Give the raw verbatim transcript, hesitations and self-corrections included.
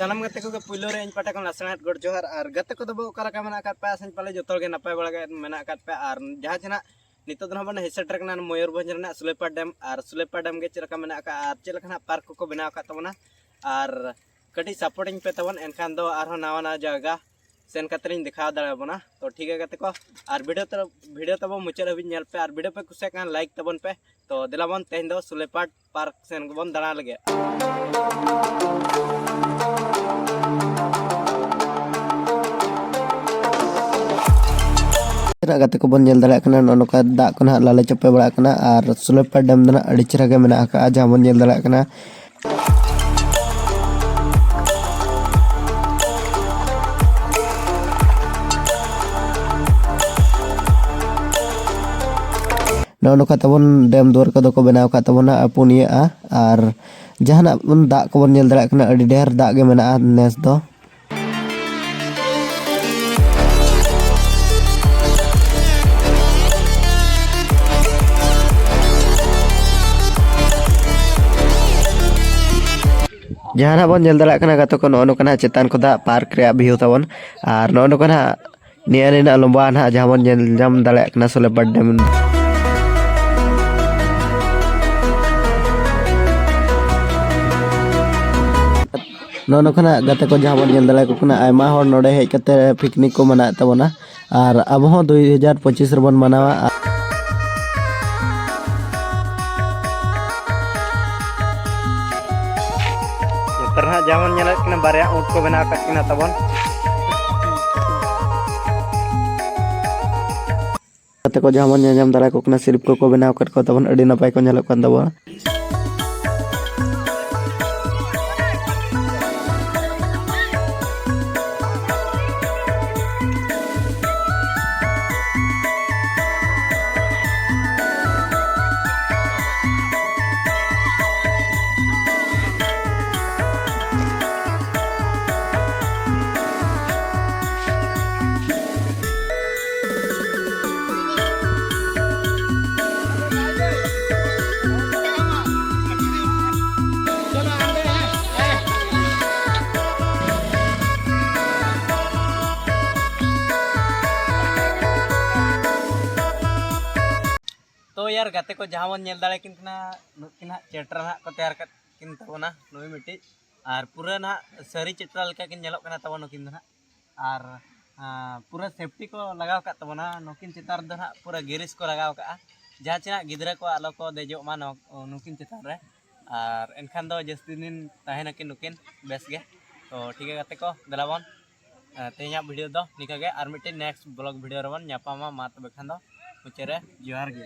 ᱥᱟᱱᱟᱢ ᱜᱟᱛᱮ ᱠᱚᱜᱮ ᱯᱩᱭᱞᱩ ᱨᱮ ᱤᱧ ᱯᱟᱦᱴᱟ ᱠᱷᱚᱱ ᱞᱟᱥᱮᱬᱟᱭᱟᱫ ᱜᱚᱰ ᱡᱚᱦᱟᱨ᱾ ᱟᱨ ᱜᱟᱛᱮ ᱠᱚᱫᱚ ᱵᱚ ᱚᱠᱟ ᱞᱮᱠᱟ ᱢᱮᱱᱟᱜ ᱟᱠᱟᱫ ᱯᱮᱭᱟ? ᱟᱥᱟᱧ ᱯᱟᱞᱮ ᱡᱚᱛᱚ ᱦᱚᱲ ᱜᱮ ᱱᱟᱯᱟᱭ ᱵᱟᱲᱟ ᱜᱮ ᱢᱮᱱᱟᱜ ᱟᱠᱟᱫ ᱯᱮᱭᱟ᱾ ᱟᱨ ᱡᱟᱦᱟᱸ ᱡᱮ ᱱᱟᱦᱟᱜ ᱱᱤᱛᱚᱜ ᱫᱚ ᱱᱟᱦᱟᱜ ᱵᱚᱱ ᱦᱮᱡ ᱥᱮᱴᱮᱨ ᱠᱟᱱᱟ ᱢᱚᱭᱩᱨᱵᱷᱚᱸᱡᱽ ᱨᱮᱱᱟᱜ ᱥᱩᱞᱮᱯᱟᱲ ᱰᱮᱢ᱾ ᱟᱨ ᱥᱩᱞᱮᱯᱟᱲ ᱰᱮᱢ ᱜᱮ ᱪᱮᱫ ᱞᱮᱠᱟ ᱢᱮᱱᱟᱜ ᱟᱠᱟᱫᱼᱟ ᱟᱨ ᱪᱮᱫ ᱞᱮᱠᱟ ᱱᱟᱦᱟᱜ ᱯᱟᱨᱠ ᱠᱚᱠᱚ ᱵᱮᱱᱟᱣ ᱟᱠᱟᱫ ᱛᱟᱵᱚᱱᱟ, ᱟᱨ ᱠᱟᱹᱴᱤᱡ ᱥᱟᱯᱳᱨᱴᱤᱝ ᱯᱮ ᱛᱟᱵᱚᱱ, ᱮᱱᱠᱷᱟᱱ ᱫᱚ ᱟᱨᱦᱚᱸ ᱱᱟᱣᱟ ᱱᱟᱣᱟ ᱡᱟᱭᱜᱟ ᱥᱮᱱ ᱠᱟᱛᱮ ᱞᱤᱧ ᱫᱮᱠᱷᱟᱣ ᱫᱟᱲᱮᱭᱟᱵᱚᱱᱟ᱾ ᱛᱚ ᱴᱷᱤᱠ ᱜᱮᱭᱟ ᱜᱟᱛᱮ ᱠᱚ, ᱟᱨ ᱵᱷᱤᱰᱤᱭᱳ ᱛᱟᱵᱚ ᱢᱩᱪᱟᱹᱫ ᱦᱟᱹᱵᱤᱡ ᱧᱮᱞ ᱯᱮ, ᱟᱨ ᱵᱷᱤᱰᱤᱭᱳ ᱯᱮ ᱠᱩᱥᱤᱭᱟᱜ ᱠᱷᱟᱱ ᱞᱟᱭᱤᱠ ᱛᱟᱵᱚᱱ ᱯᱮ᱾ ᱛᱚ ᱫᱮᱞᱟ ᱵᱚᱱ ᱛᱮᱦᱮᱧ ᱫᱚ ᱥᱩᱞᱮᱯᱟᱴ ᱯᱟᱨᱠ ᱥᱮᱱ ᱜᱮᱵᱚᱱ ᱫᱟᱬᱟ ᱞᱮᱜᱮ᱾ ᱜᱟᱛᱮ ᱠᱚᱵᱚᱱ ᱧᱮᱞ ᱫᱟᱲᱮᱭᱟᱜ ᱠᱟᱱᱟ, ᱱᱚᱜᱼᱚ ᱱᱚᱝᱠᱟ ᱫᱟᱜ ᱠᱚ ᱱᱟᱦᱟᱜ ᱞᱟᱞᱮ ᱪᱟᱯᱮ ᱵᱟᱲᱟᱜ ᱠᱟᱱᱟ᱾ ᱟᱨ ᱥᱩᱞᱮᱯᱟᱴ ᱰᱮᱢ ᱫᱚ ᱱᱟᱦᱟᱜ ᱟᱹᱰᱤ ᱪᱮᱦᱨᱟ ᱜᱮ ᱢᱮᱱᱟᱜ ᱟᱠᱟᱫᱼᱟ, ᱡᱟᱦᱟᱸ ᱵᱚᱱ ᱧᱮᱞ ᱫᱟᱲᱮᱭᱟᱜ ᱠᱟᱱᱟ᱾ ᱱᱚᱜᱼᱚ ᱱᱚᱝᱠᱟ ᱛᱟᱵᱚᱱ ᱰᱮᱢ ᱫᱩᱣᱟᱹᱨ ᱠᱚᱫᱚ ᱠᱚ ᱵᱮᱱᱟᱣ ᱟᱠᱟᱫ ᱛᱟᱵᱚᱱᱟ ᱯᱩᱱᱭᱟᱹᱜᱼᱟ᱾ ᱟᱨ ᱡᱟᱦᱟᱱᱟᱜ ᱵᱚᱱ ᱫᱟᱜ ᱠᱚᱵᱚᱱ ᱧᱮᱞ ᱫᱟᱲᱮᱭᱟᱜ ᱠᱟᱱᱟ, ᱟᱹᱰᱤ ᱰᱷᱮᱨ ᱫᱟᱜ ᱜᱮ ᱢᱮᱱᱟᱜᱼᱟ ᱱᱮᱥ ᱫᱚ᱾ ᱡᱟᱦᱟᱱᱟᱜ ᱵᱚᱱ ᱧᱮᱞ ᱫᱟᱲᱮᱭᱟᱜ ᱠᱟᱱᱟ ᱜᱟᱛᱮ ᱠᱚ, ᱱᱚᱜᱼᱚ ᱱᱚᱝᱠᱟᱱᱟᱜ ᱪᱮᱛᱟᱱ ᱠᱷᱚᱱᱟᱜ ᱯᱟᱨᱠ ᱨᱮᱭᱟᱜ ᱵᱷᱤᱭᱩ ᱛᱟᱵᱚᱱ᱾ ᱟᱨ ᱱᱚᱜᱼᱚ ᱱᱚᱝᱠᱟᱱᱟᱜ ᱱᱤᱭᱟᱹ ᱱᱤᱱᱟᱹᱜ ᱞᱚᱢᱵᱟ ᱱᱟᱦᱟᱜ, ᱡᱟᱦᱟᱸ ᱵᱚᱱ ᱧᱮᱞ ᱧᱟᱢ ᱫᱟᱲᱮᱭᱟᱜ ᱠᱟᱱᱟ ᱥᱩᱞᱮᱯᱟᱴ ᱰᱮᱢ᱾ ᱱᱚᱜᱼᱚ ᱱᱚᱝᱠᱟᱱᱟᱜ ᱜᱟᱛᱮ ᱠᱚ ᱡᱟᱦᱟᱸ ᱵᱚᱱ ᱧᱮᱞ ᱫᱟᱲᱮᱭᱟᱠᱚ ᱠᱟᱱᱟ, ᱟᱭᱢᱟ ᱦᱚᱲ ᱱᱚᱰᱮ ᱦᱮᱡ ᱠᱟᱛᱮ ᱯᱤᱠᱱᱤᱠ ᱠᱚ ᱢᱟᱱᱟᱣᱮᱫ ᱛᱟᱵᱚᱱᱟ᱾ ᱟᱨ ᱟᱵᱚ ᱦᱚᱸ ᱫᱩᱭ ᱦᱟᱡᱟᱨ ᱯᱚᱸᱪᱤᱥ ᱨᱮᱵᱚᱱ ᱢᱟᱱᱟᱣᱟ᱾ ᱱᱮᱛᱟᱨ ᱦᱟᱸᱜ ᱡᱟᱦᱟᱸ ᱵᱚᱱ ᱧᱮᱞᱮᱫ ᱠᱤᱱᱟ, ᱵᱟᱨᱭᱟ ᱩᱸᱴ ᱠᱚ ᱵᱮᱱᱟᱣ ᱟᱠᱟᱫ ᱠᱤᱱᱟ ᱛᱟᱵᱚᱱ᱾ ᱜᱟᱛᱮ ᱠᱚ ᱡᱟᱦᱟᱸ ᱵᱚᱱ ᱧᱮᱞ ᱧᱟᱢ ᱫᱟᱲᱮᱭᱟᱠᱚ ᱠᱟᱱᱟ, ᱥᱤᱨᱯ ᱠᱚᱠᱚ ᱵᱮᱱᱟᱣ ᱟᱠᱟᱫ ᱠᱚ ᱛᱟᱵᱚᱱ, ᱟᱹᱰᱤ ᱱᱟᱯᱟᱭ ᱠᱚ ᱧᱮᱞᱚᱜ ᱠᱟᱱ ᱛᱟᱵᱚᱱᱟ᱾ ᱟᱨ ᱜᱟᱛᱮ ᱠᱚ ᱡᱟᱦᱟᱸ ᱵᱚᱱ ᱧᱮᱞ ᱫᱟᱲᱮ ᱠᱤᱱ ᱠᱟᱱᱟ, ᱱᱩᱠᱤᱱ ᱦᱟᱸᱜ ᱪᱮᱴᱨᱟ ᱦᱟᱸᱜ ᱠᱚ ᱛᱮᱭᱟᱨ ᱠᱟᱫ ᱠᱤᱱ ᱛᱟᱵᱚᱱᱟ ᱱᱩᱭ ᱢᱤᱫᱴᱤᱡ᱾ ᱟᱨ ᱯᱩᱨᱟᱹ ᱱᱟᱦᱟᱜ ᱥᱟᱹᱨᱤ ᱪᱮᱴᱨᱟ ᱞᱮᱠᱟ ᱠᱤᱱ ᱧᱮᱞᱚᱜ ᱠᱟᱱᱟ ᱛᱟᱵᱚᱱ ᱱᱩᱠᱤᱱ ᱫᱚ ᱱᱟᱦᱟᱜ᱾ ᱟᱨ ᱟᱸ, ᱯᱩᱨᱟᱹ ᱥᱮᱯᱴᱤ ᱠᱚ ᱞᱟᱜᱟᱣ ᱠᱟᱜ ᱛᱟᱵᱚᱱᱟ ᱱᱩᱠᱤᱱ ᱪᱮᱛᱟᱱ ᱨᱮᱫᱚ ᱱᱟᱦᱟᱜ, ᱯᱩᱨᱟᱹ ᱜᱮᱨᱤᱥ ᱠᱚ ᱞᱟᱜᱟᱣ ᱠᱟᱜᱼᱟ, ᱡᱟᱦᱟᱸ ᱪᱮ ᱱᱟᱦᱟᱜ ᱜᱤᱫᱽᱨᱟᱹ ᱠᱚ ᱟᱞᱚ ᱠᱚ ᱫᱮᱡᱚᱜ ᱢᱟ ᱱᱚ- ᱱᱩᱠᱤᱱ ᱪᱮᱛᱟᱱ ᱨᱮ᱾ ᱟᱨ ᱮᱱᱠᱷᱟᱱ ᱫᱚ ᱡᱟᱹᱥᱛᱤ ᱫᱤᱱ ᱛᱟᱦᱮᱱᱟᱠᱤᱱ ᱱᱩᱠᱤᱱ ᱵᱮᱥ ᱜᱮ᱾ ᱛᱚ ᱴᱷᱤᱠ ᱜᱮᱭᱟ ᱜᱟᱛᱮ ᱠᱚ, ᱫᱮᱞᱟ ᱵᱚᱱ, ᱟᱸ, ᱛᱮᱦᱮᱧᱟᱜ ᱵᱷᱤᱰᱤᱭᱳ ᱫᱚ ᱱᱤᱝᱠᱟᱹ ᱜᱮ, ᱟᱨ ᱢᱤᱫᱴᱮᱱ ᱱᱮᱠᱥᱴ ᱵᱞᱚᱜ ᱵᱷᱤᱰᱤᱭᱳ ᱨᱮᱵᱚᱱ ᱧᱟᱯᱟᱢᱟ᱾ ᱢᱟ ᱛᱚᱵᱮ ᱠᱷᱟᱱ ᱫᱚ ᱢᱩᱪᱟᱹᱫ ᱨᱮ ᱡᱚᱦᱟᱨ ᱜᱮ᱾